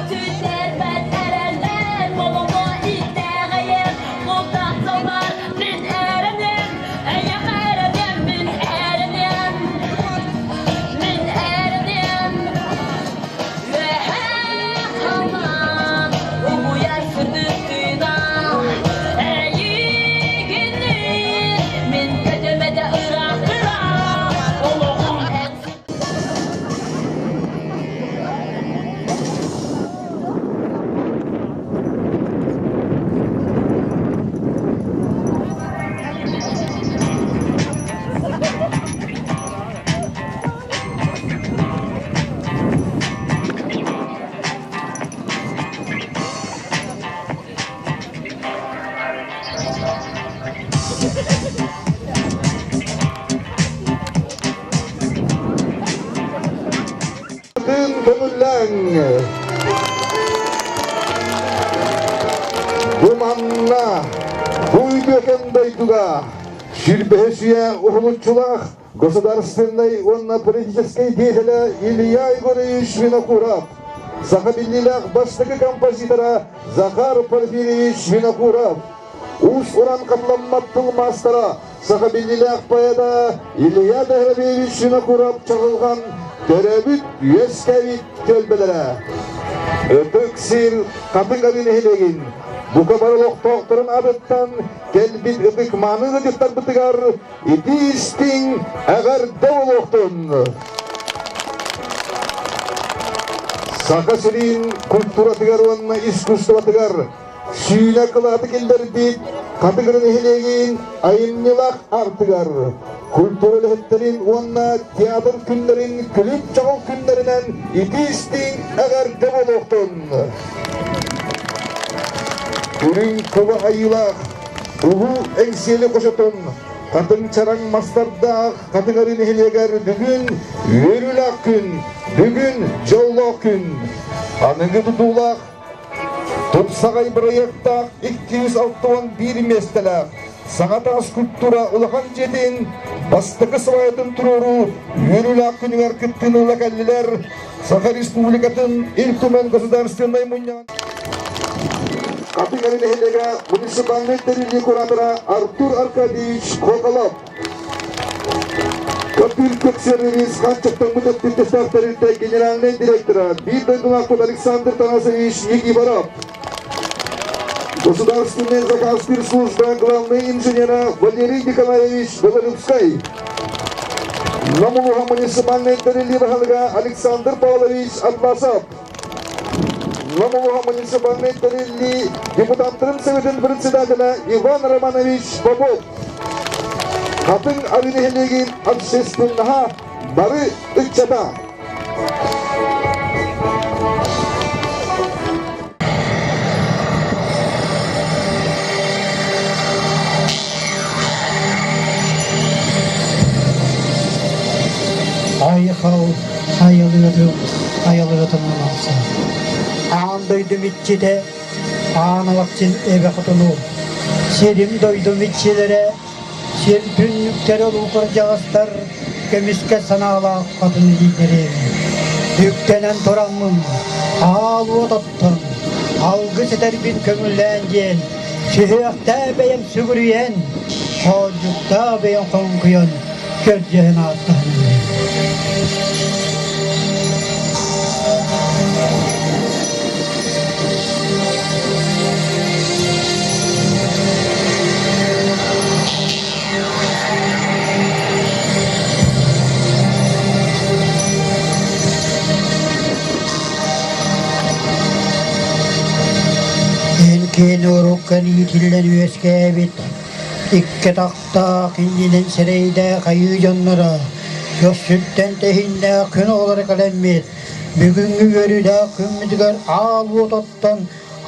Сүтэрбэт эрэллэр олоҕо итэҕэйэр Култахталар мин эрэнем Эйиэхэ эрэнем мин эрэнем Мин эрэнем Үөһээ халлаан угуйар сырдык тыына Эйигинниин мин көтөмөтө ыраах ыраах Олоҕум эн Тын көҥүллээҥ! Бу манна, бу үтүөкэн дойдуга сүүрбэһис үйэ уһулуччулаах государственнай уонна политическай деятеля Илья Егорович Винокуров, саха биллиилээх бастакы композитора Захар Порфирьевич Винокуров, уус-уран хатыламмат тыл маастара, саха биллиилээх поэта Илья Дохровевич Винокуров чаҕылҕан төрөөбүт үөскээбит түөлбэлэрэ. Ытык сир Хатыҥ Арыы нэһилиэгин бука бары олохтоохторун аатыттан кэлбит ытык мааны ыалдьыттарбытыгар Итии истиҥ эҕэрдэ буолуохтун! Саха сирин культуратыгар уонна искусствотыгар сүүнэ кылааты киллэрбит Хатыгыр нэһилиэгин айымньылаах артыгар культура үлэһиттэрин уонна театр күннэрин күлүк-чаҕыл күннэринэн итии истиҥ эҕэрдэ буолуохтун! Үрүҥ куба айыылаах Улуу Эҥсиэли хочотун хатыҥ чараҥ мастардаах Хатыҥ Арыы нэһилиэгэр бүгүн үөрүүлээх күн, бүгүн дьоллоох күн. Аныгы тутуулаах тупсаҕай бырайыактаах 261 миэстэлээх саҥа таас скульптура улахан дьиэтин бастакы сваятын туруоруу үөрүүлээх күнүгэр кыттыыны ыла кэллилэр Саха Республикатын Ил Түмэн Государственнай Мунньаҕын Хатыҥ Арыы нэһилиэгэ муниципальнай тэриллии куратора Артур Аркадьевич Коколов. Көпүл Көксеревич Ханчыктаммыт өттүттэстээх тэрилтэ генеральнай директора, биир дойдулаахпыт Александр Тарасович Никифоров. Государственный заказчик служба главный инженера Валерий Николаевич Белорусскай. Намулуха муниципальный тэриллии баһылыга Александр Павлович Атласов. Намулуха муниципальный тэриллии депутаттарын советын председателя Иван Романович Попов. Хатыҥ Арыы нэһилиэгин общественноһа бары ыччата. Айхал айылыытын айылыытынан алса. Аан дойдум иччитэ, аан алахчын эбэ хотуну, сирим дойдум иччилэрэ Сир түннүктэрэ улуу кырдьаҕастар көмүскэ санаалаах хотун илиилэрин үктэнэн тураммын аал уот оттон алгыс этэрбин көҥүллээн диэн сүһүөхтээ бэйэм сүгүрүйэн хоолдьуктаа бэйэм хоҥкуйан көрдөһөн ааттаһан Эн киэн уруккан иитиллэн үөскээбит икки атахтаах иннинэн сирэйдээх айыы дьонноро көхсүттэн тэһииннээх күн оҕолоро кэлэммит бүгүҥҥү үөрүүлээх күммүтүгэр аал уот оттон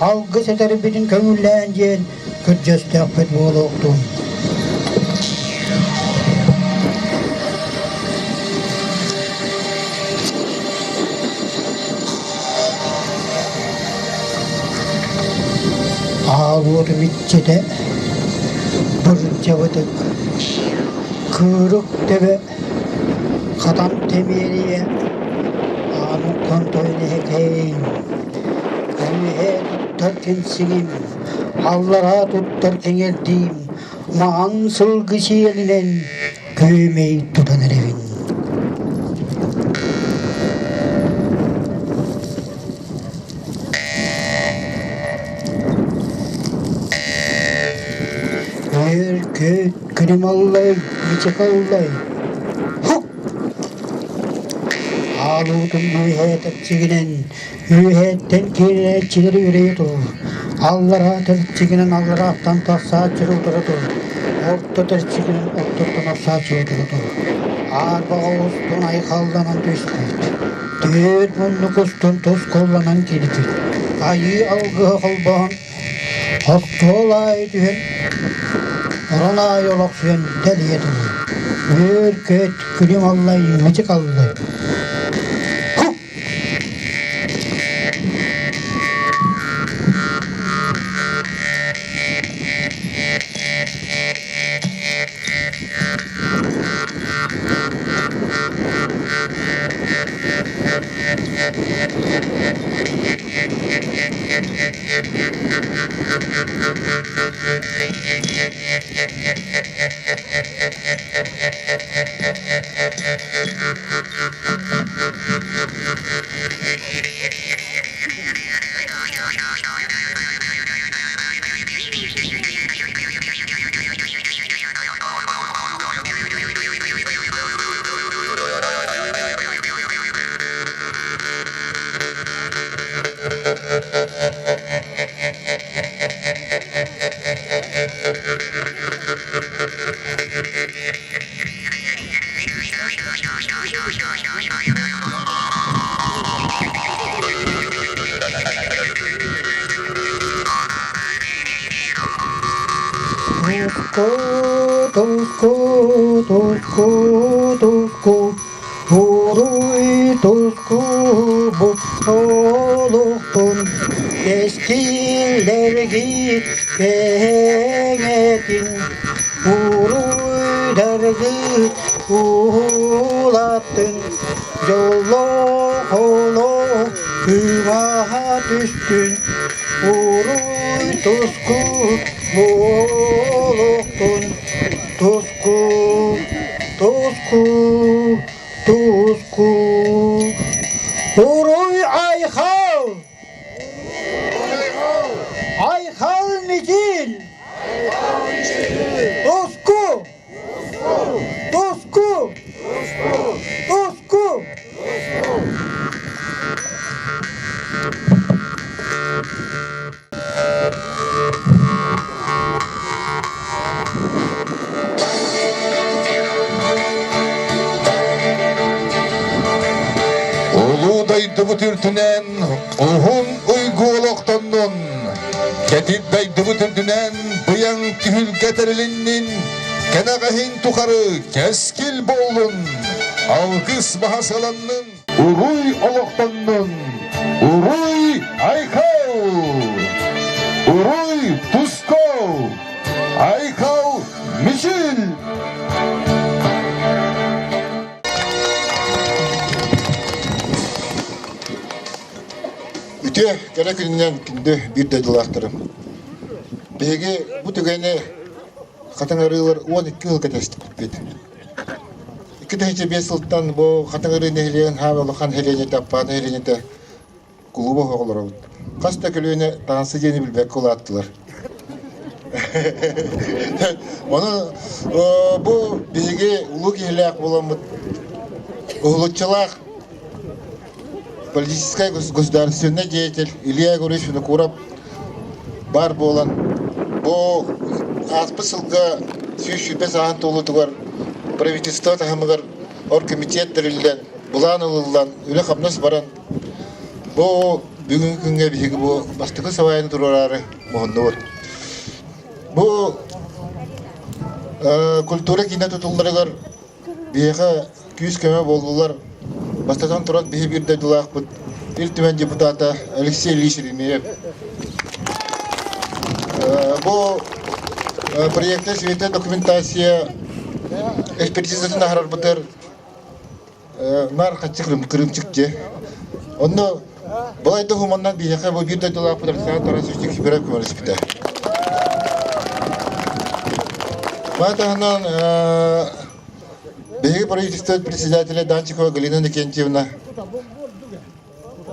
алгыс этэрбитин көҥүллээн диэн көрдөстөхпүт буолуохтун. Аал уотум иччитэ бырдьабытык кыырык төбө хатан тэмиэрийэ ааныккан тойон эһэкэйин. туттар кэнсигим, аллараа туттар кэҥэрдиим, маҥан сылгы сиэлинэн күөмэй тутан эрэбин. Үөр-көт күнүм аллай, мичик аллай, Хук! Аалуутун үөһээ тэпсигинэн, үөһээттэн киирээччилэри үрэйэ тур, аллараа тэрчигинэн алларааттан тахсааччылары утары тур, орто тэрчигинэн ортоттон тахсааччылары утары тур. Аарбаҕа устун айхалланан түспүт, түөрт муннук устун тускулланан киирбит, айыы алгыһа холбоон Остуол аайы түһэн, орон аайы олохсуйан дэлийэ турар. Үөр-көт, күлүм аллай, мичик аллай. Хук! Туску, туску, туску, туску, Уруй туску бу олохтун кэскиллэргит кэҥэтин Уруйдаргыт уулаттын дьоллоох олох кыымаһа түстүн Уруй туску бу олохтун Туску, туску, туску. Уруй айхал! Айхал Мичил! Туску! Туску! Туску! Улуу дойдубут үрдүнэн уһун уйгу олохтоннун, кэтит дойдубут үрдүнэн быйаҥ түһүлгэ тэрилиннин, кэнэҕэһин тухары кэскил буоллун, алгыс баһа сыланнын, Уруй олохтоннун! Уруй Айхал! Уруй Тускол! Айхал Мичил! Үтүө кэрэ күнүнэн күндү биир дойдулаахтарым. Биһиги бу түгэни хатыҥ арыылар 12 сыл кэтэспиппит. 2005 сылтан бу Хатыҥырыы нэһилиэгин хаан улахан нэһилиэнньэтэ, Аппааны нэһилиэнньэтэ кулууба оһох олоробут. Хас да көлүөнэ таҥасы диэни билбэккэ улааттылар. Ону бу биһиги улуу киһилээх буоламмыт уһулуччулаах политическай государственный деятель Илья Егорович Винокуров баар буолан, бу ааспыт сылга 120 сааһын туолуутугар правительство таһымыгар оргкомитет тэриллэн, былаан ылыллан, үлэ-хамнас баран, бу бүгүҥҥү күҥҥэ биһиги бу бастакы сабаайаны туруораары муһуннубут. Бу культура киинэ тутулларыгар Биһиэхэ күүс-көмө буоллулар. Бастатан туран, биһи биир дойдулаахпыт Ил Түмэн депутата Алексей Ильич Еремеев. Бу проекта света документация экспертизатын аһарарбытыгар нар хаччы крымчык дьэ. Онно Балайда хуманнан биһиэхэ бу биир дойдулаахпыт Александр Тарасович Никифоров көмөлөспүтэ. Маны таһынан биһиги правительство председателя Данчикова Галина Никентьевна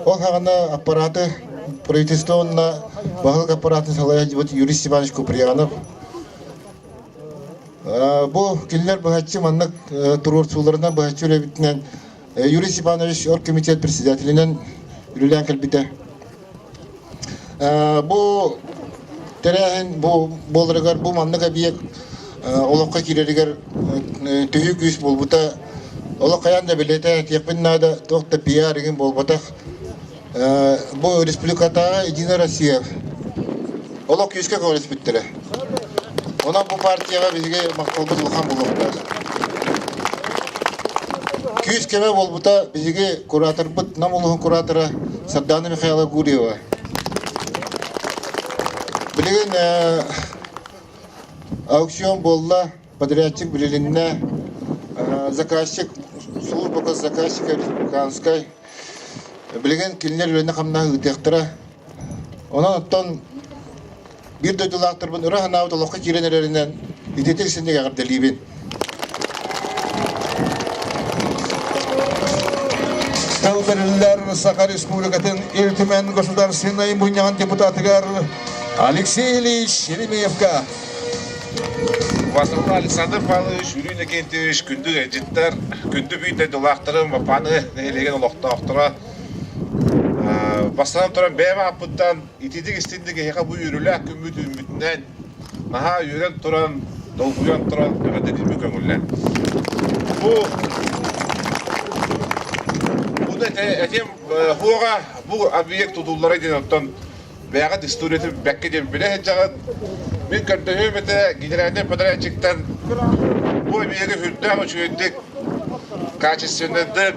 ол хаҕана аппараты правительство уонна баһылык аппаратын салайа Юрий Степанович Куприянов Бу кинилэр быһаччы маннык туруорсууларынан быһаччы үлэбитинэн Юрий Степанович оргкомитет председателинэн үлэлээн кэлбитэ. Бу тэрээһин бу буоларыгар бу маннык объект олоххо киирэригэр төһүү күүс буолбута. Олох хайаан да билиэтэ этиэхпин наада, туох да пиар игин буолбатах. Бу республикатааҕы Единая Россия олох күүскэ көмөлөспүттэрэ. Онон бу партияҕа биһиги махталбыт улахан буолуохтаах. Күүс көмө буолбута биһиги кураторбыт, Нам улууһун куратора Сардана Михайлова Гурьева. Билигин аукцион буолла, подрядчик билилиннэ, заказчик, служба заказчика республиканскай. Билигин кинилэр үлэни-хамнаһы ыытыахтара. Онон оттон биир дойдулаахтарбын ыра санаабыт олоххо киирэн эрэринэн ититик синник эҕэрдэлиибин. Тыл бэриллэр Саха Республикатын Ил Түмэн Государственнай Мунньаҕын депутатыгар Алексей Ильич Еремеевка. Василий Александр Павлович, Юрий Иннокентьевич, күндү ыалдьыттар, күндү бүт дойдулаахтарым, Вапаны нэһилиэгин олохтоохторо. Бастатан туран бэйэм ааппыттан итиитик истинник эһиэхэ бу үөрүүлээх күммүт үүммүтүнэн наһаа үөрэн туран, долгуйан туран эҕэрдэлиирбин көҥүллэн. Бу бу да этиэм хуоҕа бу объект тутуллара диэн оттон Бэйэҕит историятын бэккэ диэн билэ сылдьаҕыт. Мин көрдөһүөм этэ генеральнай подрядчиктан бу эбийиэги сүрдээх үчүгэйдик, качественнайдык,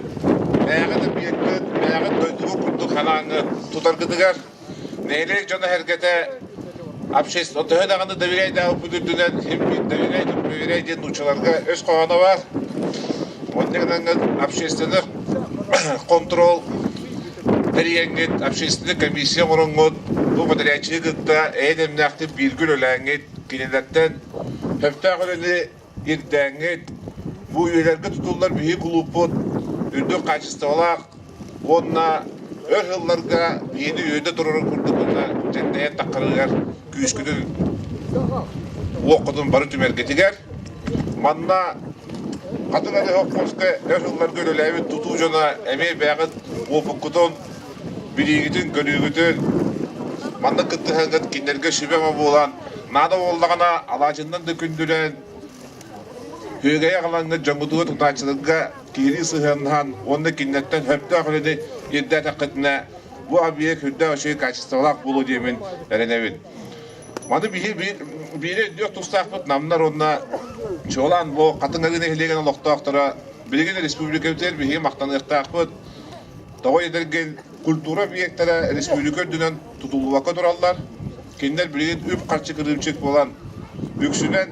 бэйэҕит эбийиэккит, бэйэҕит дойдугут курдук санааҥҥыт тутаргытыгар нэһилиэк дьоно-сэргэтэ общество төһө даҕаны доверяйдаабыппыт үрдүнэн син биир доверяй да проверяй диэн нууччаларга өс хоһооно баар. Онно гынаҥҥыт общественных контрол тэрийэҥҥит, общественнай комиссия оҥороҥҥут, бу подрядчигы кытта эйэ-дэмнээхтик бииргэ үлэлээҥҥит, кинилэртэн сөптөөх үлэни ирдээҥҥит, бу үйэлэргэ тутуллар биһиги кулууппут үрдүк хаачыстыбалаах уонна өр сылларга биһини үөдэ турарын курдук уонна дьэндэйэн таххарыгар күүскүтүн уоххутун бары түмэргитигэр манна Хатыҥ Арыы холкуоска өр сылларга үлэлээбит тутуу дьоно эмиэ бэйэҕит уопуккутун, билиигитин-көрүүгүтүн маннык кыттыһаҥҥыт кинилэргэ сүбэ-ама буолан, наада буоллаҕына алаадьыннан да күндүлээн, күөгэйи аҕалаҥҥыт дьоҥҥутугар тутааччыларга киһилии сыһыаннаһан уонна кинилэртэн сөптөөх үлэни ирдээтэххитинэ, бу объект үрдээх үчүгэй качестволаах буолуо диэмин эрэнэбин. Маны биһи биири өйдүөх тустаахпыт намнар уонна чуолаан бу Хатыҥ Арыы нэһилиэгин олохтоохторо билигин республикабытыгар биһиги махтаныахтаахпыт. Тоҕо диэтэргин культура объектара республика үрдүнэн тутуллубакка тураллар. Кинилэр билигин үп-харчы кырыымчык буолан үксүнэн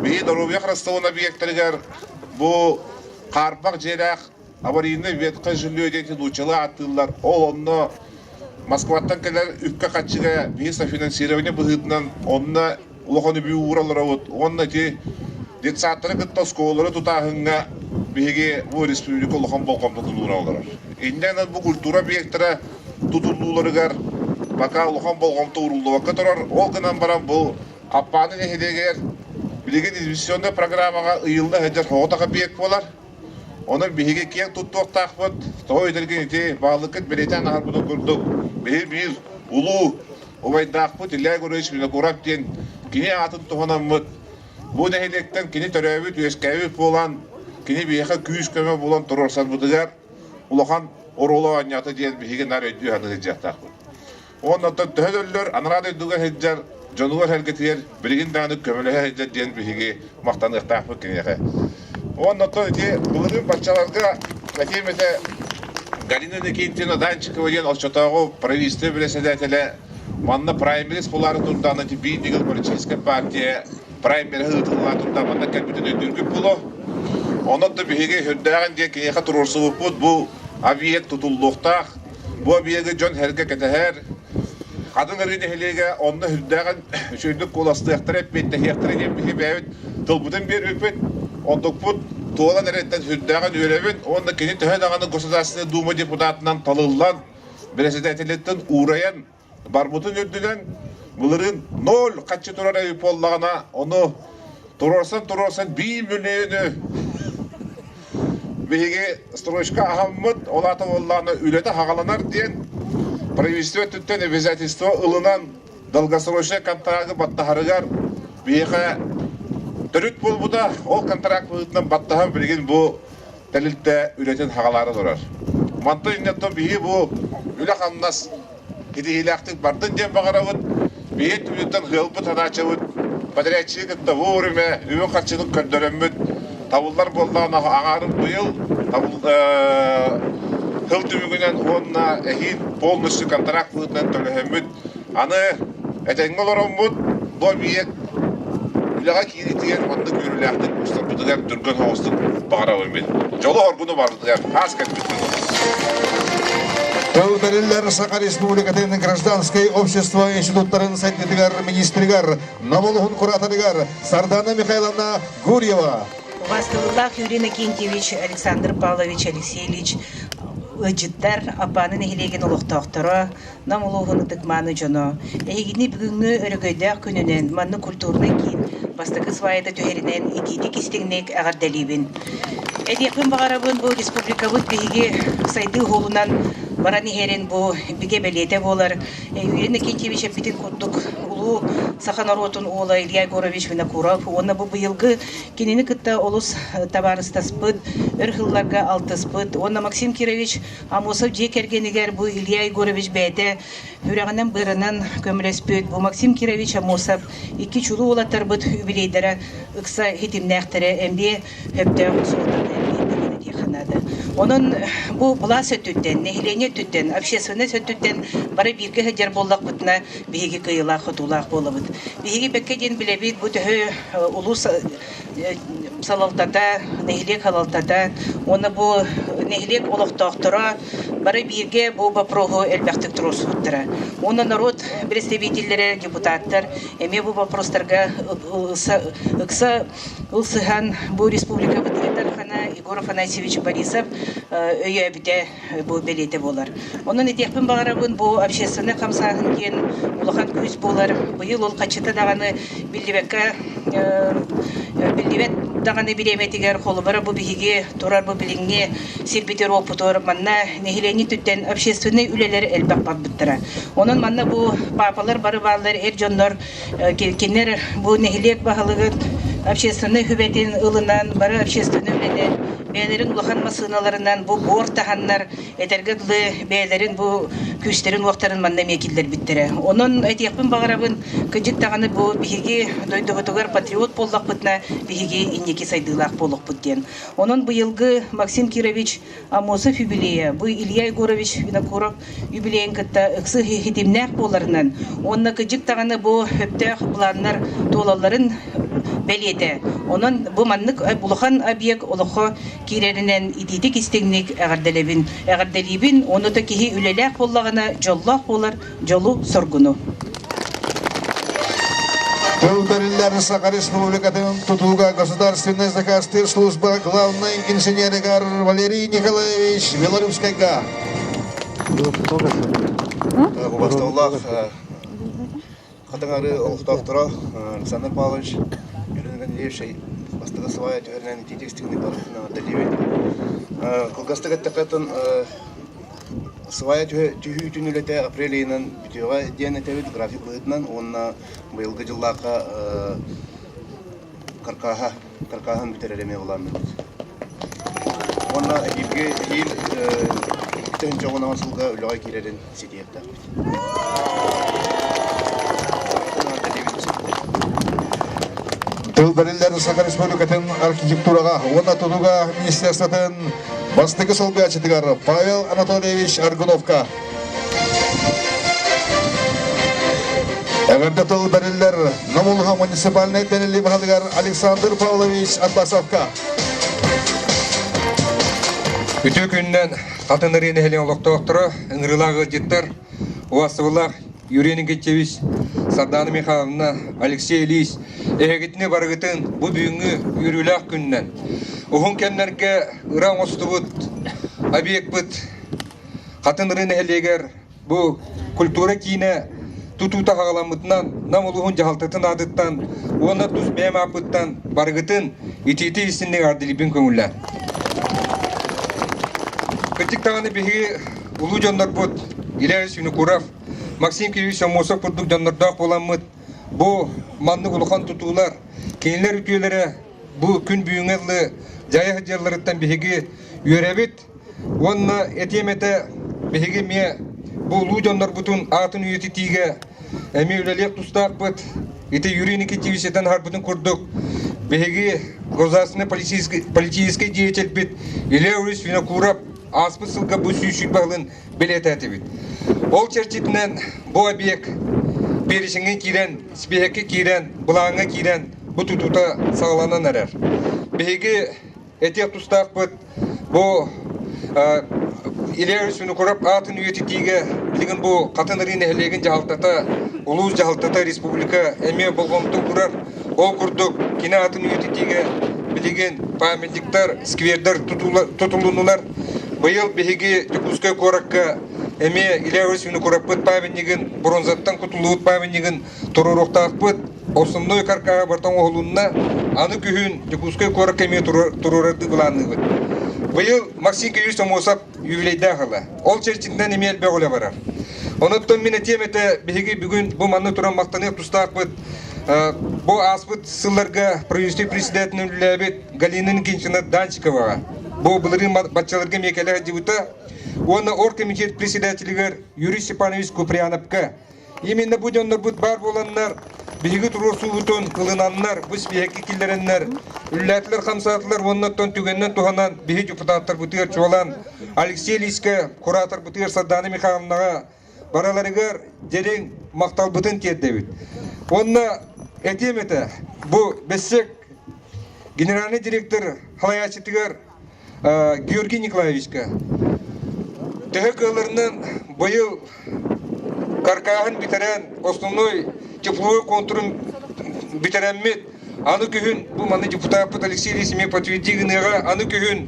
биһи доруобуйа харыстабылын объектарыгар бу хаарбах дьиэлээх аварийное ветхое жилье диэн нууччалыы ааттыыллар. Ол онно Москваттан кэлэр үпкэ-харчыга биһи софинансирование быһыытынан онно улахан үбү уура олоробут. Уонна ити детсадтары кытта оскуолалары тутааһыҥҥа биһиги бу республика улахан болҕомтотун уура олорор. Инньэ гынан бу культура объектара тутуллууларыгар пока улахан болҕомто ууруллубакка турар. Ол гынан баран бу Аппааны нэһилиэгэр билигин инвестиционнай программаҕа ыйылла сылдьар соҕотох объект буолар. Онон биһиги киэҥ туттуохтаахпыт, тоҕо өйдөргүн ити баалыккыт бэлиэтээн аһарбытын курдук, биһи биир улуу убайдаахпыт Илья Егорович Винокуров диэн кини аатын туһанаммыт, бу нэһилиэктэн кини төрөөбүт, үөскээбит буолан, кини биһиэхэ күүс-көмө буолан туруорсарбытыгар улахан оруолу оонньоото диэн биһиги наар өйдүү саныы сылдьыахтаахпыт. Уонна оттон төһө да өллөр, анараа дойдуга сылдьар дьонугар-сэргэтигэр билигин даҕаны көмөлөһө сылдьар диэн биһиги махтаныахтаахпыт киниэхэ. Уонна оттон ити былырыын баччаларга этиэм этэ Галина Никитина Данчикова диэн оччотооҕу правительство бэрэссэдээтэлэ манна праймериз буолаары турдаҕына ити биир ньыгыл политическай партия праймериһы ыытыллаары турда манна кэлбитин өйдүүргүт буолуо. Онон да биһиги сүрдээҕин диэн киниэхэ туруорсубуппут бу объект тутуллуохтаах. Бу объегы дьон сэргэ кэтэһэр. Хатын Арыы нэһилиэгэ онно сүрдээҕин үчүгэйдик куоластыахтара, эппиэттэһиэхтэрэ диэн биһи бэйэбит тылбытын биэрбиппит. Онтукпут туолан эрэттэн сүрдээҕин үөрэбин уонна кини төһө даҕаны Государственнай Дума депутатынан талыллан, председателиттэн уурайан барбытын үрдүнэн былырыын ноль хаччы турар эбит буоллаҕына, ону туруорсан-туруорсан биир мөлүйүөнү биһиги строчка аһаммыт, ол аата буоллаҕына үлэтэ хаҕаланар диэн правительство өттүттэн обязательство ылынан долгосрочный контрагы баттаһарыгар биһиэхэ төрүт буолбута. Ол контракт быһыытынан баттаһан билигин бу тэрилтэ үлэтин хаҕалаары турар. Мантан иннеттон биһиги бу үлэ-хамнас ситиһиилээхтик бардын диэн баҕарабыт. Биһиги түмүттэн ыалбыт санааччыбыт подрядчигы кытта вовремя үбүн-харчытын көрдөрөммүт табыллар буоллаҕына аҥаарын быйыл сыл түмүгүнэн уонна эһиил полностью контракт быһыытынан төлөһөммүт аны этэҥҥэ олороммут бу объект үлэҕэ киириитигэр маннык үөрүүлээхтик устарбытыгар түргэн соҕустук баҕарабын мин. Дьолу-оргуну барытыгар хаас кэлбит Тыл бэриллэр Саха Республикатын гражданскай общество институттарын сайдыытыгар министригэр, Намолуһун кураторыгар Сардана Михайловна Гурьева. Убаастабыллаах Юрий Иннокентьевич, Александр Павлович, Алексей Ильич ыалдьыттар, Аппааны нэһилиэгин олохтоохторо, Нам улууһун ытык-мааны дьоно, эһигини бүгүҥҥү өрөгөйдөөх күнүнэн маннык культурнай киин бастакы сваята түһэринэн итиитик-истиҥник эҕэрдэлиибин. Этиэхпин баҕарабын, бу республикабыт биһиги сайдыы уһулунан баран иһэрин бу бигэ бэлиэтэ буолар. Юрий Иннокентьевич эппитин курдук, улуу саха норуотун уола Илья Егорович Винокуров уонна бу быйылгы кинини кытта олус табаарыстаспыт, өр сылларга алтыспыт уонна Максим Кирович Аммосов дьиэ кэргэнигэр бу Илья Егорович бэйэтэ үрэҕинэн-быарынан көмөлөспүт бу Максим Кирович Аммосов икки чулуу уолаттарбыт юбилейдара ыкса ситимнээхтэрэ эмиэ сөптөөх суолтаны биэрдилэр диэххэ наада. Онон бу былаас өттүттэн, нэһилиэнньэ өттүттэн, общественность өттүттэн бары бииргэ сылдьар буоллахпытына биһиги кыайыылаах-хотуулаах буолабыт. Биһиги бэккэ диэн билэбит бу төһө улуус салалтата, нэһилиэк салалтата уонна бу нэһилиэк олохтоохторо бары бииргэ бу боппуруоһу элбэхтик туруорсубуттара. Уонна норуот представителлэрэ, депутаттар эмиэ бу боппуруостарга ыкса ылсыһан бу республикабыт Ил Дархана Егор Афанасьевич Борисов өйөөбүтэ бу бэлиэтэ буолар. Онон этиэхпин баҕарабын бу общественнай хамсааһын диэн улахан күүс буолар. Быйыл ол хаччыта даҕаны биллибэккэ биллибэт даҕаны бириэмэтигэр холобура бу биһиги турар бу билиҥҥи сирбитигэр уоппутугар манна нэһилиэнньэ өттүттэн общественнай үлэлэр элбэх барбыттара. Онон манна бу паапалар бары бааллар эр дьоннор кинилэр бу нэһилиэк баһылыгын общественнай сүбэтин ылынан бары общественнай үлэнэн бэйэлэрин улахан массыыналарынан бу буор таһаннар этэргэ дылы бэйэлэрин бу күүстэрин-уохтарын манна эмиэ киллэрбиттэрэ. Онон этиэхпин баҕарабын, кырдьык даҕаны бу биһиги дойдубутугар патриот буоллахпытына, биһиги инники сайдыылаах буолуохпут диэн. Онон быйылгы Максим Кирович Аммосов юбилейа бу Илья Егорович Винокуров юбилейын кытта ыксы ситимнээх буоларынан уонна кырдьык даҕаны бу сөптөөх планнар туолалларын бэлиэтэ. Онон бу маннык улахан объект олоххо киирэринэн итиитик истиҥник эҕэрдэлэбин. Эҕэрдэлиибин, ону да киһи үлэлээх буоллаҕына дьоллоох буолар дьолу-соргуну. Тыл бэриллэр Саха Республикатын тутууга государственный заказтыыр служба главный инженеригар Валерий Николаевич Белорусскайга. Убастабыллаах Хатыҥ-Арыы олохтоохторо Александр Павлович Юрий Андреевич бастакы сыбаайа түһэринэн итиитик истиҥник барытын эҕэрдэлиибин. Кылгастык эттэххэ сыбаайа түһүүтүн үлэтэ апрель ыйынан бүтүөҕэ диэн этэбит график быһыытынан уонна быйылгы дьыллаахха каркааһа каркааһын бүтэрэр эмиэ былаанныыбыт. Уонна эһиилги эһиил 2010 сылга үлэҕэ киирэрин ситиһиэхтээхпит. Тыл бэриллэр Саха Республикатын архитектураҕа уонна тутууга министерствотын бастакы солбуйааччытыгар Павел Анатольевич Аргуновка. Эҕэрдэ тыл бэриллэр Намулуха муниципальнай тэриллии баһылыгар Александр Павлович Атласовка. Үтүө күнүнэн Хатын Ырыы нэһилиэгин олохтоохторо, ыҥырыылаах ыалдьыттар, убастабыллаах Юрий Никитичевич, Сардаана Михайловна, Алексей Ильич, эһигитини барыгытын бу бүгүҥҥү үөрүүлээх күнүнэн уһун кэмнэргэ ыра оҥостубут объекпыт Хатын Ырыы нэһилиэгэр Бу культура киинэ тутуута хаҕаламмытынан Нам улууһун дьаһалтатын аатыттан уонна тус бэйэм ааппыттан барыгытын итиити истинник ардилиппин көҥүллээн. Кырдьык даҕаны биһиги улуу дьоннорбут Илья Винокуров, Максим Кириллович Аммосов курдук дьоннордоох буоламмыт бу маннык улахан тутуулар, кинилэр үтүөлэрэ бу күн бүгүҥҥэ дылы дьайа сылдьалларыттан биһиги үөрэбит Уонна этиэм этэ, биһиги эмиэ бу улуу дьоннорбутун аатын үйэтитиигэ эмиэ үлэлиэх тустаахпыт. Ити Юрий Никитьевич этэн аһарбытын курдук, биһиги государственный политический, политический деятельбит Илья Юрьевич Винокуров ааспыт сылга бу 120 сылын бэлиэтээтибит. Ол чэрчитинэн бу объект перечеҥҥэ киирэн, спиһэккэ киирэн, былааҥҥа киирэн бу тутуута саҕаланан эрэр. Биһиги этиэх тустаахпыт бу Илья Ильич Винокуров аатын үйэтитиигэ билигин бу Хатын Арыы нэһилиэгин дьаһалтата, улуус дьаһалтата республика эмиэ болҕомто уурар. Ол курдук кини аатын үйэтитиигэ билигин памятниктар, сквердэр тутулуннулар. Быйыл биһиги Дьокуускай куоракка эмиэ Илья Ильич Винокуровпыт памятнигын, бронзаттан кутуллубут памятнигын туруоруохтаахпыт. Основной каркаһа барыта оҥоһулунна. Аны күһүн Дьокуускай куоракка эмиэ туруорардыы былаанныыбыт. Быйыл Максим Кириллович Томосов юбилейдаах ыла. Ол чэрчитинэн эмиэ элбэх үлэ барар. Онуттан мин этиэм этэ, биһиги бүгүн бу манна туран махтаныах тустаахпыт. Бу ааспыт сылларга правительство председателинэн үлэлээбит Галина Никитична Данчиковаҕа бу былырыын баччаларга эмиэ кэлэ сылдьыбыта уонна оргкомитет председателигэр Юрий Степанович Куприяновка Именно бу дьоннорбут баар буоланнар, биһиги туруорсуубутун ылынаннар, бу спиһэккэ киллэрэннэр, үллээтилэр-хамсаатылар уонна оттон түгэнинэн туһанан биһи депутаттарбытыгар чуолаан Алексей Ильичкэ, кураторбытыгар Сардаана Михайловнаҕа бараларыгар дириҥ махталбытын тиэрдэбит. Уонна этиэм этэ, бу Бэссек генеральный директор салайааччытыгар Георгий Николаевичка төһө кыалларынан быйыл каркааһын бүтэрэн основной тепловой контурун бүтэрэммит аны күһүн бу маны депутаппыт Алексей Ильич эмиэ подтверди гыныаҕа аны күһүн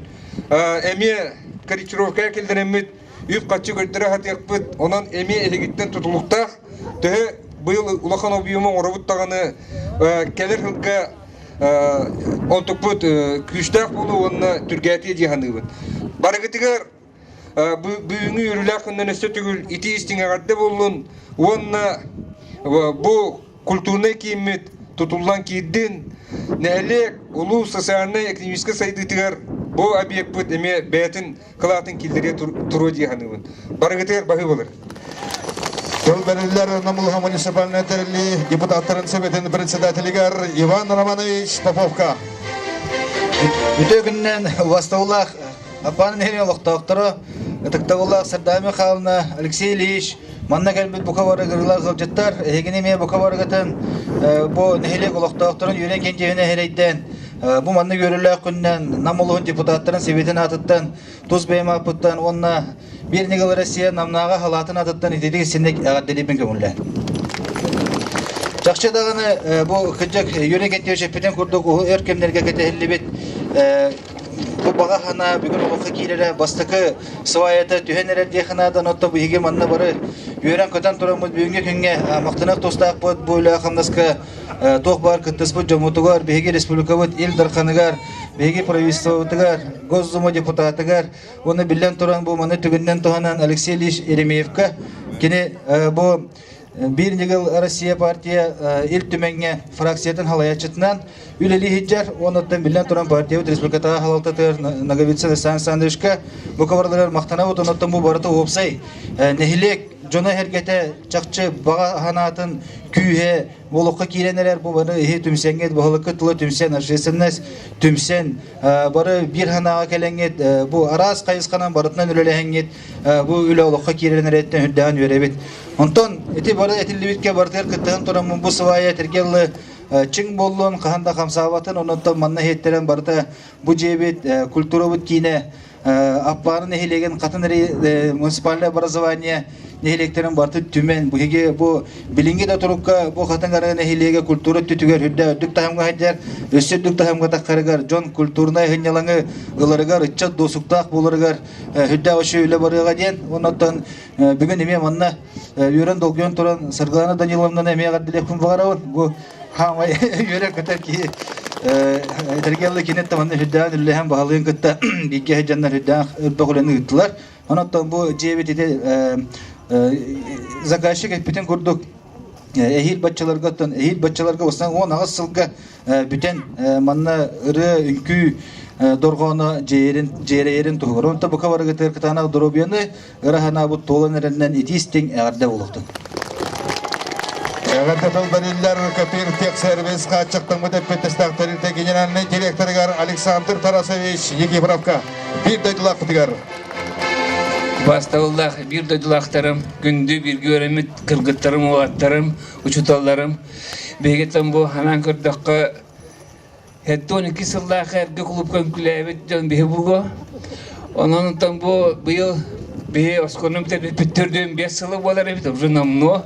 эмиэ корректировкаҕа киллэрэммит үп-харчы көрдөрө сатыахпыт онон эмиэ эһигиттэн тутулуктаах төһө быйыл улахан объему оҥоробут даҕаны кэлэр сылга онтукпут күүстээх буолуо уонна түргээтиэ дии саныыбын. Барыгытыгар бүгүҥҥү үөрүүлээх күннэн өссө төгүл итии истиҥ эҕэрдэ буоллун уонна бу культурнай кииммит тутуллан киирдин. Нэһилиэк, улуус социальнай экономическай сайдыытыгар бу объекпыт эмиэ бэйэтин кылаатын киллэриэ туруо дии саныыбын. Барыгытыгар баһыы болар. Тыл бэриллэр Намылыха муниципальнай тэриллии депутаттарын советын председателигэр Иван Романович Поповка. Үтүө күнүнэн убастабыллаах Аппааны нэһилиэгин олохтоохторо, ытыктабыллаах Сардаана Михайловна, Алексей Ильич, манна кэлбит бука бары ыҥырыылаах ыалдьыттар, эһигини эмиэ бука барыгытын бу нэһилиэк олохтоохторун Юрий Кентьевини эһэрэйдээн Бу маннык үөрүүлээх күнүнэн Нам улууһун депутаттарын сэбиэтин аатыттан, тус бэйэм ааппыттан уонна Биир ньыгыл Россия Намнааҕы халаатын аатыттан ититик истинник эҕэрдэлиибин көҥүллээн. Чахчы даҕаны бу кырдьык Юрий Кентьевич эппитин курдук уһун өр кэмнэргэ кэтэһиллибит бу баҕа санаа бүгүн олоххо киирэрэ бастакы сваята түһэн эрэр диэх наада оттон биһиги манна бары үөрэн-көтөн тураммыт бүгүҥҥү күҥҥэ махтанар тустаахпыт бу үлэ-хамнаска туох баар кыттыспыт дьоммутугар, биһиги республикабыт Ил Дарханыгар, биһиги правительствобытыгар, Госдума депутатыгар уонна биллэн туран бу маны түгэнинэн туһанан Алексей Ильич Еремеевка кини бу Биир ньыгыл Россия партия Ил Түмэҥҥэ фракциятын халайааччытынан үлэлии сылдьар уонна биллэн туран партиябыт республикатааҕы халалтатыгар Ноговицын Александр Александровичка бу кабарларыгар махтанабыт оннуттан бу барыта уопсай нэһилиэк дьоно-сэргэтэ чахчы баҕа санаатын күүһэ олоххо киирэн эрэр бу бары иһи түмсэҥҥит баһылыккыт тыла түмсэн общественность түмсэн бары биир санааҕа кэлэҥҥит бу араас хайысханан барытынан үлэлэһэҥҥит бу үлэ олоххо киирэн эрэриттэн үрдээҕин үөрэбит онтон ити бары этиллибиккэ барытыгар кыттыһан тураммын бу сыбаайа этэргэ дылы чиҥ буоллун хаһан да хамсаабатын оннуттан манна иһиттэрэн барыта бу дьиэбит культурабыт киинэ. Аппаары нэһилиэгин хатын муниципальное образование нэһилиэктэрин барытын түмэн биһиги бу билиҥҥи да турукка бу Хатыҥ Арыы нэһилиэгэ культура өттүтүгэр үрдэ үрдүк таһымҥа сылдьар, өссө үрдүк таһымҥа таххарыгар дьон культурнай сынньалаҥы ыларыгар, ыччат досуктаах буоларыгар үрдээх үчүгэй үлэ барыаҕа диэн. Оннуттан бүгүн эмиэ манна үөрэн долгуйан туран Саргылана Даниловнаны эмиэ эҕэрдэлиэхпин баҕарабын. Бу хаамай үөрэ-көтөр киһи этэргэ киниттэн манна үрдээн үллэһэн баһылыын кытта бииргэ сылдьаннар үрдээх өрбөх үлэни ыыттылар. Онон бу дьиэбит ити заказчик эппитин курдук эһиил баччаларга оттон эһиил баччаларга бастаан 18 сылга бүтэн манна ырыа үҥкүү дорҕооно дьиэрин дьиэрэйэрин туһугар онто бука барыгытыгар кытаанах доруобуйаны ыра санаабыт туолан эрэннэн итии-истиҥ эҕэрдэ буолуохтун. Эҕэрдэ тыл бэриллэр Копир Техсервис хааччахтаммыт эппиэттэстээх тэрилтэ генеральнай директорыгар Александр Тарасович Никифоровка биир дойдулаахпытыгар Бастабыллаах биир дойдулаахтарым, күндү бииргэ үөрэммит кыргыттарым, уолаттарым, учууталларым, биһигиттэн бу анаан көрдөххө, 72 сыллаах эргэ клубка үҥкүүлээбит дьон биһи буолуо. Онон оттон бу быйыл биһи оскуоланы бүтэрбиппит төрдүөн биэс сыла буолар эбит, уже номнуо.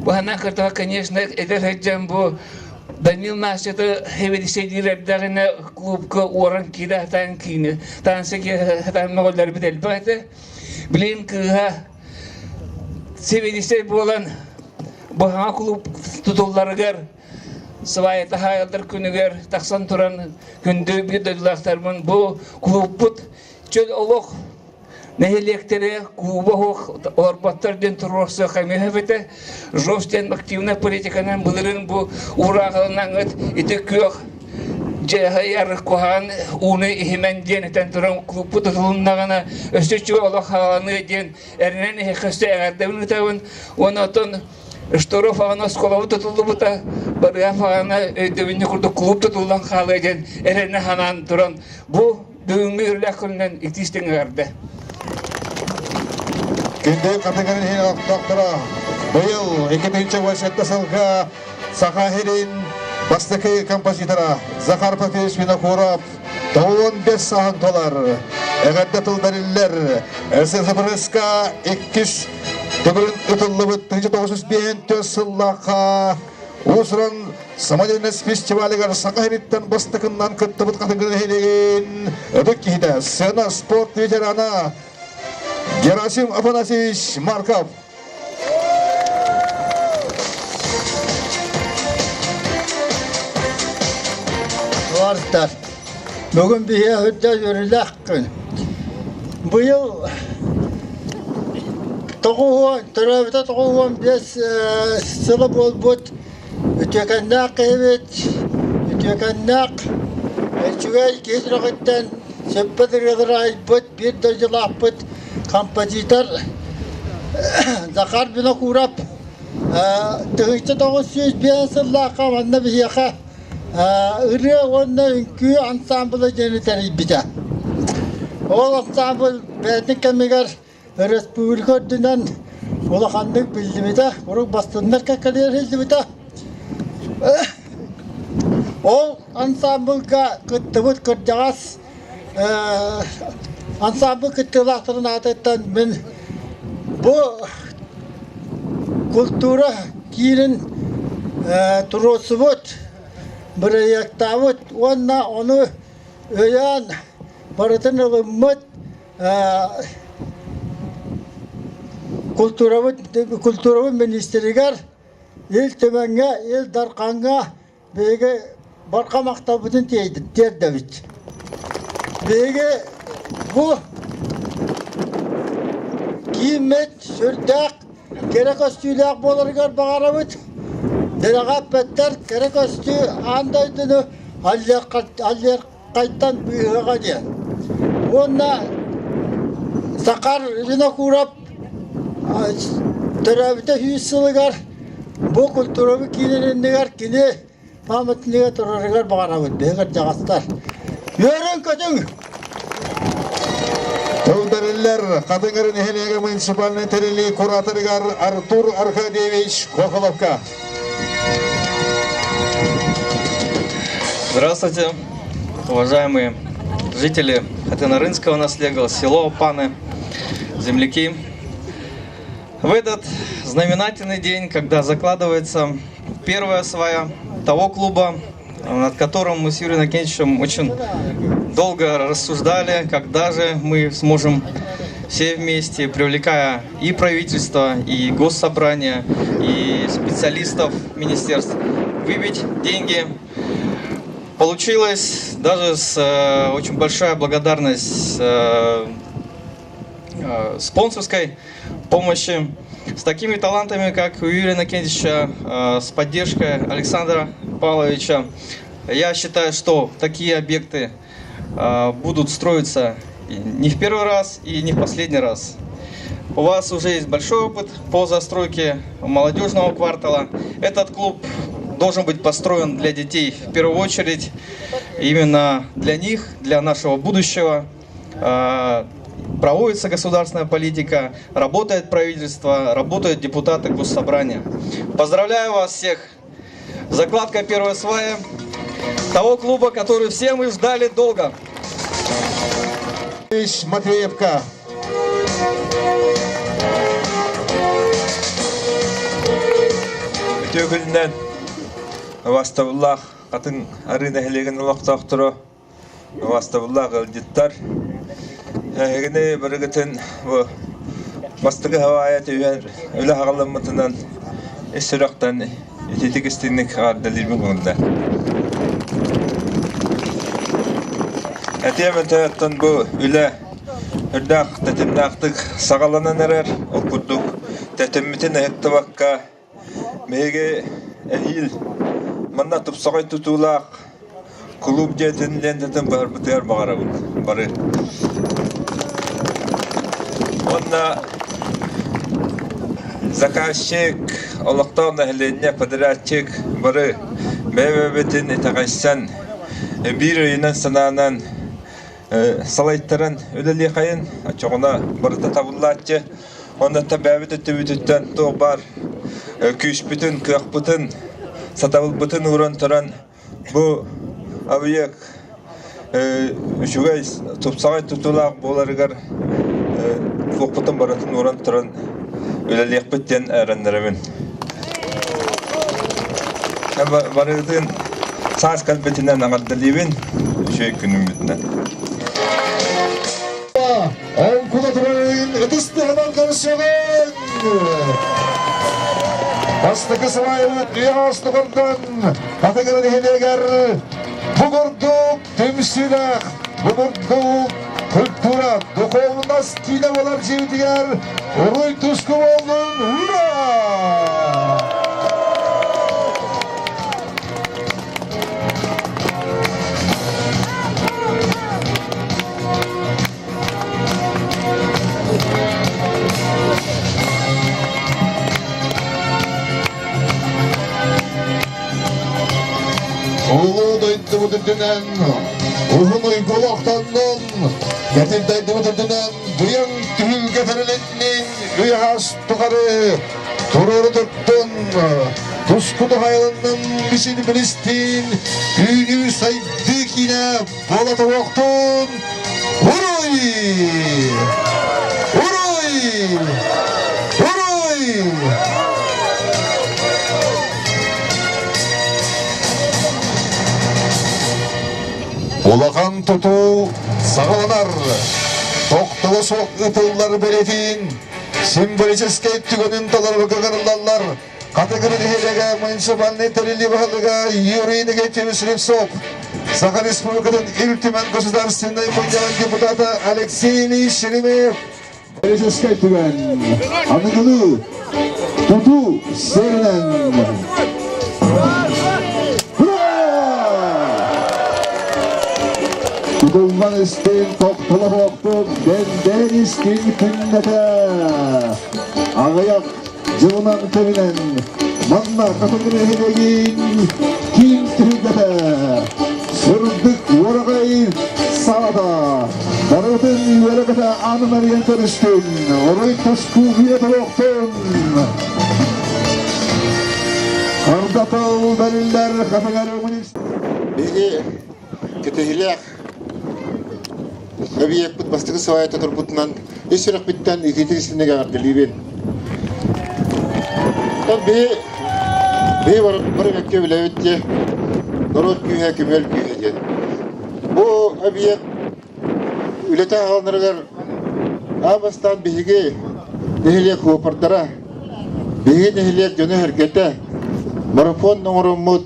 Бу анаан көрдөххө, конечно, эдэр сылдьан бу Данил Настята эбэдиссэйдиир эрдэҕинэ клубка уоран киирэ сатаан киинэ таанса киирэ сатаан мөҕөллөрбүт элбэх этэ. Билигин кыыһа сэбиэдиссэй буолан бу саҥа клуб тутулларыгар свайата хаайыллар күнүгэр тахсан туран күндү биир дойдулаахтарбын бу клубпут чөл олох нэһилиэктэри клуба суох олорботтор диэн туруорсуох эмиэ эбитэ. ЖОС диэн активнай политиканан былырыын бу уурааҕыланаҥҥыт ити күөх дьаһайар куһаҕан ууну иһимэн диэн этэн туран клубпут тутулуннаҕына өссө үчүгэй олох хааланыа диэн эрэнэн иһиэххэ өссө эҕэрдэбин ыытабын уонна оттон Шторов аҕана оскуолабыт тутуллубута барыһа аҕана өйдөбүнньүк курдук клуб тутуллан хаалыа диэн эрэнэ санаан туран бу Бүгүҥҥү үөрүүлээх күнүнэн итии-истиҥ эҕэрдэ! Күндү Хатыҥырын иһин олохтоохторо быйыл 2017 сылга Саха сирин бастакы композитора Захар Прокопьевич Винокуров 95 сааһын туолар. Эҕэрдэ тыл бэриллэр. СССР-ка иккис төгүрүн ытыллыбыт 1954 сыллаахха уус-уран Самодельность фестивалыгар Саха сириттэн бастакыннан кыттыбыт Хатыҥыр нэһилиэгин ытык киһитэ, сцена спорт ветерана Герасим Афанасьевич Марков. Туартар. Бүгүн биһиэ үрдэ үөрүүлээх күн. Быйыл тоҕуһуон, төрөөбүтэ 95 сыла буолбут Үтүөкэннээх киһибит, үтүөкэннээх үчүгэй киһи сүрэҕиттэн сүппэт ырыалары айбыт биир дойдулаахпыт композитор Захар Винокуров 1905 сыллаахха манна биһиэхэ ырыа уонна үҥкүү ансаамбыла диэни тэрийбитэ. Ол ансаамбыл бэйэтин кэмигэр Өрөспүүбүлүкэ үрдүнэн улаханнык биллибитэ, урук бастыннар кэккэлиэр иһиллибитэ. Ол ансаамбылга кыттыбыт кырдьаҕас ансаамбыл кыттыылаахтарын аатыттан мин бу култуура киинин туруорсубут, бырайыактаабыт уонна ону өйөөн барытын ылыммыт култуурабыт култуурабыт министригэр Ил Түмэҥҥэ, Ил Дархаҥҥа биһиги барҕа махталбытын тиэрдэбит. Биһиги бу кииммит сүрдээх кэрэ көстүүлээх буоларыгар баҕарабыт. Дэлэҕэ эппэттэр кэрэ көстүү аан дойдуну аллерхайтан быыһыаҕа диэн. Уонна Захар Винокуров төрөөбүтэ 100 сылыгар бу культурабыт киинин иннигэр кини памятнига турарыгар баҕарабыт биһи кырдьаҕастар. Үөрүҥ-көтүҥ! Тыл бэриллэр Хатыҥыр нэһилиэгэ муниципальнай тэрилии кураторыгар Артур Аркадьевич Хохоловка. Здравствуйте, уважаемые. Жители Хатынарынского наслега, село Опаны, земляки. В этот знаменательный день, когда закладывается первая свая того клуба, над которым мы с Юрием Иннокентьевичем очень долго рассуждали, когда же мы сможем все вместе, привлекая и правительство, и госсобрание, и специалистов министерств, выбить деньги. Получилось даже с очень большая благодарность спонсорской помощи. С такими талантами, как у Юрия Иннокентьевича, с поддержкой Александра Павловича, я считаю, что такие объекты будут строиться не в первый раз и не в последний раз. У вас уже есть большой опыт по застройке молодежного квартала. Этот клуб должен быть построен для детей в первую очередь, именно для них, для нашего будущего. Проводится государственная политика, работает правительство, работают депутаты Госсобрания. Поздравляю вас всех! Закладка первой сваи того клуба, который все мы ждали долго. Матвеевка. Үтүө күнүнэн убаастабыллаах Хатыҥ Арыы нэһилиэгин олохтоохторо, убаастабыллаах ыалдьыттар, эһигини барыгытын бу бастакы хаваайа түһэн үлэ аҕаламмытынан ис сүрэхтэн ититик истиҥник эҕэрдэлиирбин көҥүллээ. Этиэм этэ бу үлэ үрдээх тэтимнээхтик саҕаланан эрэр, ол курдук тэтиммитин ыһыктыбакка биһиги эһиил манна тупсаҕай тутуулаах кулууп дьиэтин лентатын быһарбытыгар баҕарабыт бары. Уонна заказчик, олохтоох нэһилиэнньэ, подрядчик бары бэйэ-бэйэбитин итэҕэйсэн, биир өйүнэн-санаанан салайтаран үлэлиэхэйин, оччоҕуна барыта табыллааччы. Онно бэйэбит өттүбүтүттэн туох баар күүспүтүн, кыахпытын, сатабылбытын ууран туран бу объект үчүгэй, тупсаҕай тутуулаах буоларыгар туохпутун барытын ууран туран үлэлиэхпит диэн эрэннэрэбин. Барыгытын саас кэлбитинэн эҕэрдэлиибин, үчүгэй күнүммүтүнэн. Оҥкула турарын ытыс тыаһынан көрсөҕүн! Бастакы сыбаайбыт үйэ оостугурдан Хатыгырын нэһилиэгэр бу курдук түмсүүлээх, бу курдук культура, духовность киинэ буолар дьиэбитигэр уруй туску буоллун! Ура! Улуу дойдубут үрдүнэн, уһун уйгу олохтоннун, кэтит дойдубут үрдүнэн быйаҥ түһүлгэ тэрилиннин үйэҕэс тухары туруору туттун, туску туһайылыннын мисин билистиин, үүнүү сайдыы киинэ буола туруохтун! Уруй! Уруй! Уруй! Улахан тутуу саҕаланар. Тохтоло суох ытыллар бэлиэтин символическай түгэнин толорорго ыҥырыллаллар. Хатыгыр нэһилиэгэ муниципальнай тэриллии баһылыга Юрий Иннокентьевич Слепцов, Саха Республикатын Ил Түмэн Государственнай Мунньаҕын депутата Алексей Ильич Шеремеев Политическай түгэн аныгылыы тутуу сиэринэн Тутуллан истин тохтоло суохтук дэндэрин истин күннэтэ аҕыйах Дьылынан кэминэн манна Хатыҥыр нэһилиэгин киин түһүлгэтэ сырдык уораҕай саада барытын үөрэ-көтө аанын арыйан көрүстүн, орой туску үйэ туруохтун! Хардатыл бэриллэр Хатыҥыр Биһиги кэтэһиилээх. Эбийиэкпит бастакы свайата турбутунан ис сүрэхпиттэн итиитик истинник эҕэрдэлиибин. Оттон биһи биһи бары бэккэ билэбит диэ норуот күүһэ көмүөл күүһэ диэн. Бу эбийиэк үлэтэ аҕаланарыгар аан бастаан биһиги нэһилиэк суоппардара, биһиги нэһилиэк дьоно-сэргэтэ марафон оҥороммут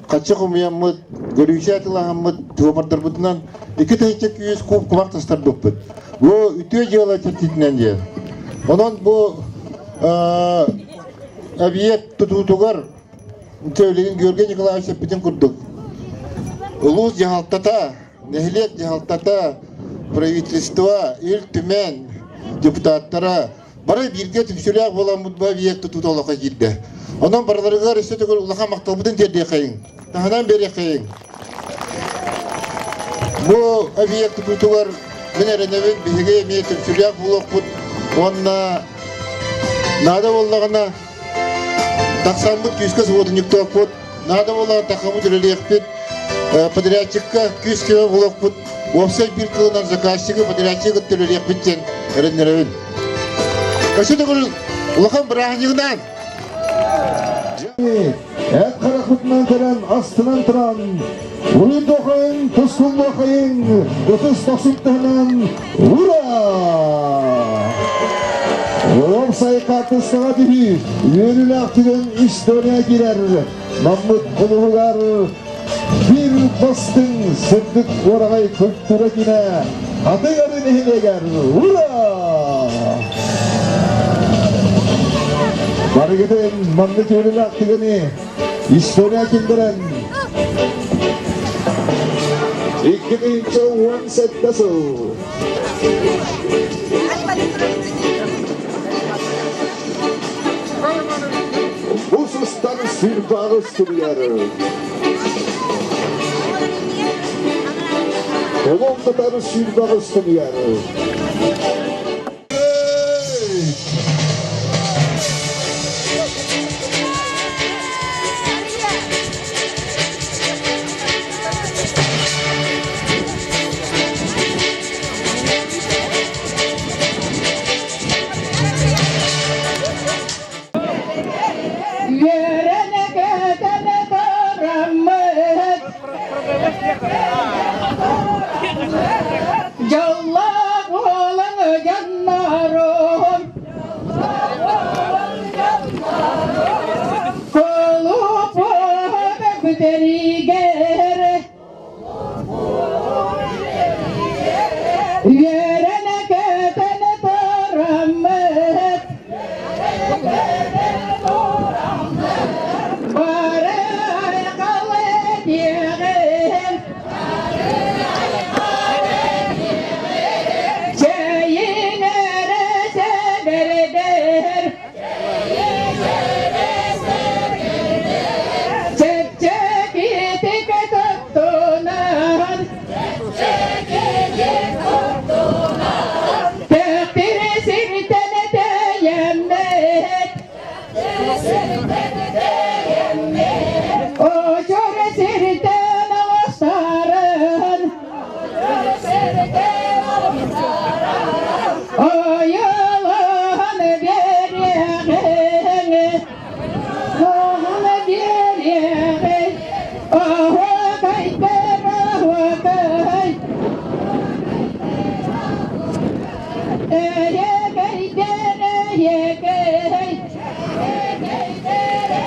Хаччы хомуйаммыт, көрүүчү атыылаһаммыт, туомардарбытынан 2100 куб кумах тастарбыппыт. Бу үтүө дьыала чэрчитинэн диэн. Онон бу объект тутуутугар билигин Георгий Николаевич эппитин курдук улуус дьаһалтата, нэһилиэк дьаһалтата, правительство, Ил Түмэн депутаттара Бары бииргэ түмсүүлээх буоламмыт бу объект тутуута олоххо киирдэ. Онон барыларыгар өссө төгүл улахан махталбытын тиэрдиэхэйиҥ, таһынан биэриэхэйиҥ. Бу объект тутуутугар мин эрэнэбин, биһиги эмиэ түмсүүлээх буолуохпут уонна наада буоллаҕына тахсаммыт күүскэ субуотунньуктуохпут, Наада буоллаҕына тахаммыт үлэлиэхпит, подрядчикка күүс-көмө булуохпут, уопсай биир тылынан заказчигы, подрядчигы кытта үлэлиэхпит диэн эрэннэрэбин. Өссө төгүл улахан бырааһынньыгынан! Эт харахпытынан көрөн, астынан туран, уруйдуохайын, тускуллуохайын, ытыс тохсуттаһынан, ура! Уопсай хаартыскаҕа түһүү, үөрүүлээх түгэн история киирэр. Наммыт улууһугар биир бастыҥ сырдык уораҕай культура киинэ Хатыҥ Арыы нэһилиэгэр ура! Барыгытын маннык үөрүүлээх түгэни история киллэрэн 2017 сыл Бу сыстан сыырбаҕы суруйар. Олон кытары сүүрбэҕи суруйар. Үөрэнэ-көтөнө тураммыт Дьоллоох буолан дьоннорум Кулууп бүтэригэр Үөрэнэ-көтөнө тураммыт Бары айхалы диэҕин Чэйиҥ эрэ сэбэрдэр Чэпчэкитик туттунан Тэхтир сиртэн тэйэммит Очор сиртэн оҕустарын Ойолоон биэриэҕиҥ, оһон биэриэҕиҥ, оһуокайдар оһуокай, эйэкэйдэр эйэкэй, эйэкэйдэр.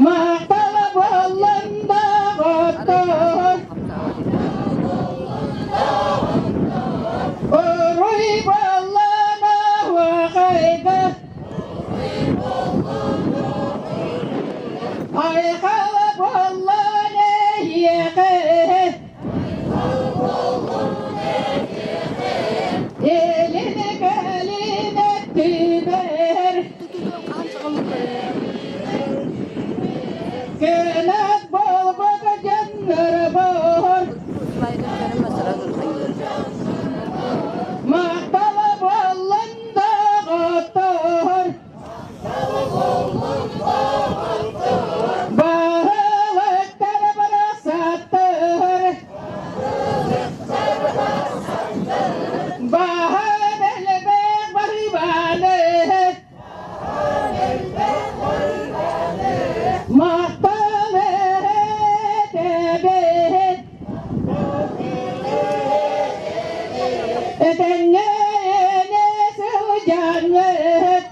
Махтала буоллун доҕоттор, Уруй буоллун оһуохайга, Айхал буоллун эһиэхэ, Илин кэлин өттүбэр Кынат буолбут дьоннорбор Махтал буоллун доҕоттор Баһылыктар барахсаттар Баһан элбэх барыбаны Махтал этэбит Этэҥҥэ сылдьаҥҥыт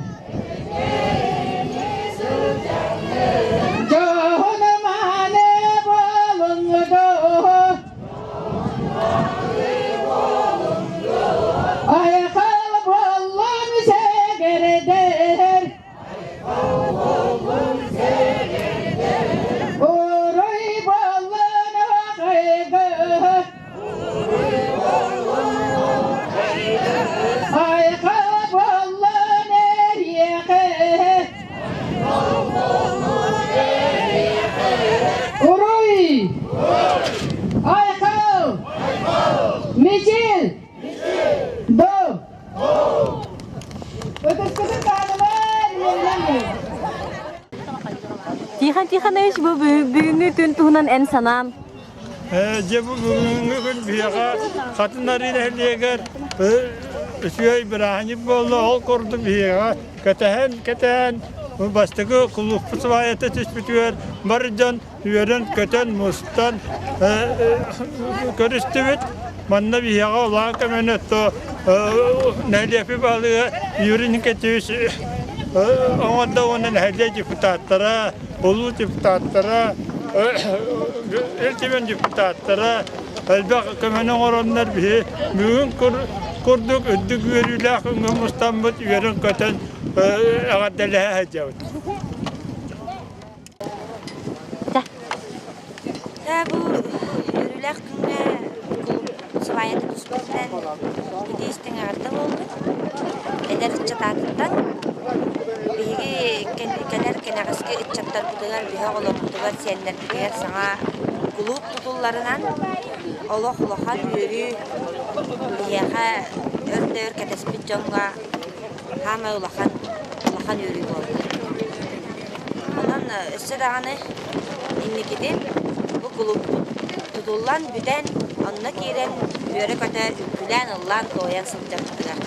Дьоһун мааны буолуҥ Айхал буоллун сэгэрдэр Уруй буоллун аҕайга Айхал буоллун эриэхэ Уруй! Айхал! Мичил! Доо! Ытыскытын тааныман үөрэнэн Тихон Тихонович, бу бүгүҥҥү күн туһунан эн санаан? Дьэ бу бүгүҥҥү күн биһиэхэ Хатын Арыы нэһилиэгэр үчүгэй бырааһынньык буолла. Ол курдук биһиэхэ кэтэһэн кэтэһэн бастакы кулууппут сыбаайата түспүтүгэр бар дьон үөрэн-көтөн мустан көрүстүбүт. Манна биһиэхэ улахан көмөнү то нэһилиэкпит баһылыга Юрий Никитич оҥордо уонна нэһилиэк депутаттара, улуу депутаттара, Ил Түмэн депутаттара элбэх көмөнү оҥороннор биһи бүгүн курдук үрдүк үөрүүлээх күҥҥэ мустаммыт үөрэн-көтөн эҕэрдэлэһэ сылдьабыт. Бу үөрүүлээх күҥҥэ сыбаайата түспүтүнэн ити истиҥ эҕэрдэ буолбут. Эдэр ыччат аатыттан биһиги кэлэр кэнэҕэски ыччаттарбытыгар, биһи оҕолорбутугар, сиэннэрбитигэр саҥа кулууп тутулларынан олох улахан үөрүү биһиэхэ өр да өр кэтэспит дьоҥҥо саамай улахан улахан үөрүү буолла. Онон өссө даҕаны инникитин бу кулууппут тутуллан бүтэн, онно киирэн үөрэ-көтө үҥкүүлээн, ыллаан-туойан сылдьарбытыгар.